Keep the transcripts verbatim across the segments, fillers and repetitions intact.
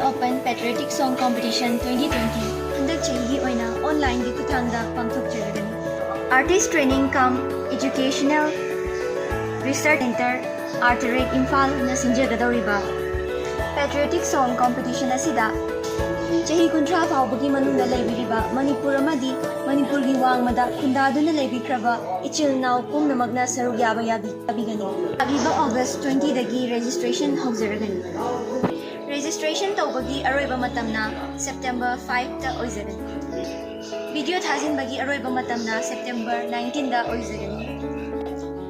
Open Patriotic Song Competition twenty twenty ꯍꯟꯗꯛ ꯆꯍꯤꯒꯤ ꯑꯣꯏꯅ online ꯒꯤ ꯈꯨꯠꯊꯥꯡꯗ ꯄꯥꯡꯊꯣꯛꯆꯔꯒꯅꯤ꯫ Artist Training cum Educational Research Center, R Terek, ꯏꯝꯐꯥꯜꯅ ꯁꯤꯟꯖꯒꯗꯧꯔꯤꯕ Patriotic Song Competition ꯑꯁꯤꯗ ꯆꯍꯤ ꯀꯨꯟꯊ꯭ꯔꯥ ꯐꯥꯎꯕꯒꯤ ꯃꯅꯨꯡꯗ ꯂꯩꯕꯤꯔꯤꯕ ꯃꯅꯤꯄꯨꯔ ꯑꯃꯗꯤ ꯃꯅꯤꯄꯨꯔꯒꯤ ꯋꯥꯡꯃꯗ ꯈꯨꯟꯗꯥꯗꯨꯅ ꯂꯩꯕꯤꯈ꯭ꯔꯕ ꯏꯆꯤꯜ ꯏꯅꯥꯎ ꯄꯨꯝꯅꯃꯛꯅ ꯁꯔꯨꯛ ꯌꯥꯕ ꯌꯥꯕꯤ-, ꯌꯥꯕꯤꯒꯅꯤ꯫ ꯂꯥꯛꯂꯤꯕ August twenty ꯗꯒꯤ registration ꯍꯧꯖꯔꯒꯅꯤ꯫ Registration ꯇꯧꯕꯒꯤ ꯑꯔꯣꯏꯕ ꯃꯇꯝꯅ September five ꯇ ꯑꯣꯏꯖꯒꯅꯤ꯫ Video ꯊꯥꯖꯤꯟꯕꯒꯤ ꯑꯔꯣꯏꯕ ꯃꯇꯝꯅ September nineteen ꯗ ꯑꯣꯏꯖꯒꯅꯤ꯫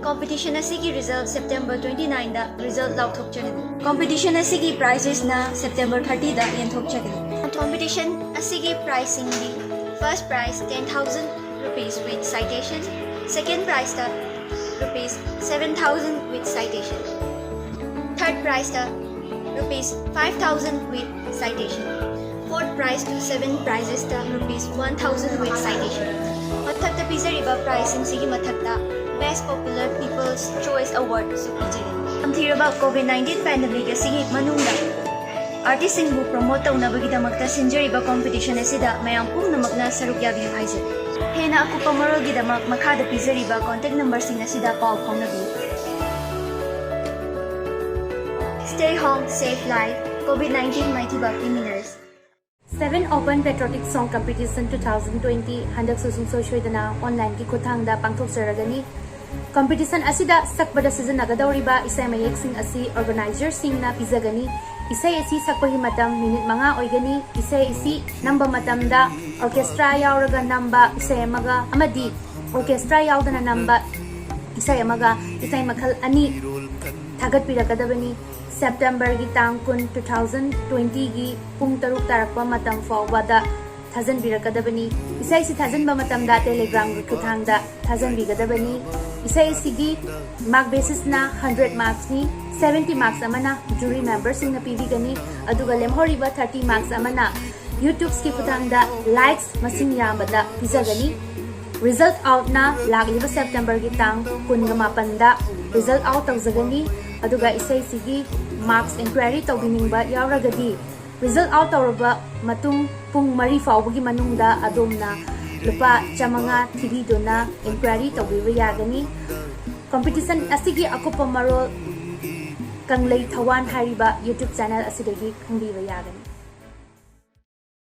Competition ꯑꯁꯤꯒꯤ result September twenty nine ꯗ result ꯂꯥꯎꯊꯣꯛꯆꯒꯅꯤ꯫ Competition ꯑꯁꯤꯒꯤ prizes ꯅ September thirty ꯗ ꯌꯦꯟꯊꯣꯛꯆꯒꯅꯤ꯫ Competition ꯑꯁꯤꯒꯤ prize ꯁꯤꯡꯗꯤ: first prize ten thousand rupees with citation, second prize ꯇ rupees seven thousand with citation, third prize ꯇ rupees five thousand with citation, fourth prize to seven prizes ꯇ rupees one thousand with citation꯫ ꯃꯊꯛꯇ ꯄꯤꯖꯔꯤꯕ prize ꯁꯤꯡꯁꯤꯒꯤ ꯃꯊꯛꯇ Best Popular People's Choice Award ꯁꯨ ꯄꯤꯖꯔꯤ꯫ ꯇꯝꯊꯤꯔꯕ COVID nineteen pandemic ꯑꯁꯤꯒꯤ ꯃꯅꯨꯡꯗ artist ꯁꯤꯡꯕꯨ promote ꯇꯧꯅꯕꯒꯤꯗꯃꯛꯇ ꯁꯤꯟꯖꯔꯤꯕ competition ꯑꯁꯤꯗ ꯃꯌꯥꯝ ꯄꯨꯝꯅꯃꯛꯅ ꯁꯔꯨꯛ ꯌꯥꯕꯤꯌꯨ ꯍꯥꯏꯖꯔꯤ꯫ ꯍꯦꯟꯅ ꯑꯀꯨꯞꯄ ꯃꯔꯣꯜꯒꯤꯗꯃꯛ ꯃꯈꯥꯗ ꯄꯤꯖꯔꯤꯕ contact number ꯁꯤꯡ ꯑꯁꯤꯗ ꯄꯥꯎ ꯐꯥꯎꯅꯕꯤꯌꯨ꯫ Stay home, save life, COVID nineteen ꯃꯥꯏꯊꯤꯕ ꯄꯤꯃꯤꯟꯅꯔꯁꯤ꯫ Seven Open Patriotic Song Competition two thousand twenty ꯍꯟꯗꯛꯁꯨ ꯁꯨꯡꯁꯣꯏ ꯁꯣꯏꯗꯅ online ꯒꯤ ꯈꯨꯠꯊꯥꯡꯗ ꯄꯥꯡꯊꯣꯛꯆꯔꯒꯅꯤ꯫ Competition ꯑꯁꯤꯗ ꯁꯛꯄꯗ ꯁꯤꯖꯤꯟꯅꯒꯗꯧꯔꯤꯕ ꯏꯁꯩ ꯃꯌꯦꯛꯁꯤꯡ ꯑꯁꯤ organizer ꯁꯤꯡꯅ ꯄꯤꯖꯒꯅꯤ꯫ ꯏꯁꯩ ꯑꯁꯤ ꯁꯛꯄꯒꯤ ꯃꯇꯝ minute ꯃꯉꯥ ꯑꯣꯏꯒꯅꯤ꯫ ꯏꯁꯩ ꯑꯁꯤ ꯅꯝꯕ ꯃꯇꯝꯗ orchestra ꯌꯥꯎꯔꯒ ꯅꯝꯕ ꯏꯁꯩ ꯑꯃꯒ ꯑꯃꯗꯤ orchestra ꯌꯥꯎꯗꯅ ꯅꯝꯕ ꯏꯁꯩ ꯑꯃꯒ ꯏꯁꯩ ꯃꯈꯜ ꯑꯅꯤ ꯊꯥꯒꯠꯄꯤꯔꯛꯀꯗꯕꯅꯤ꯫ September ꯒꯤ ꯇꯥꯡ ꯀꯨꯟ, two thousand twenty ꯒꯤ ꯄꯨꯡ ꯇꯔꯨꯛ ꯇꯥꯔꯛꯄ ꯃꯇꯝ ꯐꯥꯎꯕꯗ ꯊꯥꯖꯤꯟꯕꯤꯔꯛꯀꯗꯕꯅꯤ꯫ ꯏꯁꯩꯁꯤ ꯊꯥꯖꯤꯟꯕ ꯃꯇꯝꯗ Telegram ꯒꯤ ꯈꯨꯠꯊꯥꯡꯗ ꯊꯥꯖꯤꯟꯕꯤꯒꯗꯕꯅꯤ꯫ ꯏꯁꯩ ꯑꯁꯤꯒꯤ mark basis ꯅ hundred marks ꯅꯤ, seventy marks ꯑꯃꯅ jury member ꯁꯤꯡꯅ ꯄꯤꯕꯤꯒꯅꯤ, ꯑꯗꯨꯒ ꯂꯦꯝꯍꯧꯔꯤꯕ thirty marks ꯑꯃꯅ YouTube ꯀꯤ ꯈꯨꯠꯊꯥꯡꯗ likes ꯃꯁꯤꯡ ꯌꯥꯝꯕꯗ ꯄꯤꯖꯒꯅꯤ꯫ Result out ꯅ ꯂꯥꯛꯂꯤꯕ September ꯒꯤ ꯇꯥꯡ ꯀꯨꯟꯒ ꯃꯥꯄꯟꯗ result out ꯇꯧꯖꯒꯅꯤ꯫ ꯑꯗꯨꯒ ꯏꯁꯩꯁꯤꯒꯤ marks inquiry ꯇꯧꯕꯤꯅꯤꯡꯕ ꯌꯥꯎꯔꯒꯗꯤ Result out ꯇꯧꯔꯕ ꯃꯇꯨꯡ ꯄꯨꯡ ꯃꯔꯤ ꯐꯥꯎꯕꯒꯤ ꯃꯅꯨꯡꯗ ꯑꯗꯣꯝꯅ ꯂꯨꯄꯥ ꯆꯥꯃꯉꯥ ꯊꯤꯕꯤꯗꯨꯅ inquiry ꯇꯧꯕꯤꯕ ꯌꯥꯒꯅꯤ꯫ Competition ꯑꯁꯤꯒꯤ ꯑꯀꯨꯞꯄ ꯃꯔꯣꯜ ꯀꯪꯂꯩ ꯊꯋꯥꯟ ꯍꯥꯏꯔꯤꯕ YouTube channel ꯑꯁꯤꯗꯒꯤ ꯈꯪꯕꯤꯕ ꯌꯥꯒꯅꯤ꯫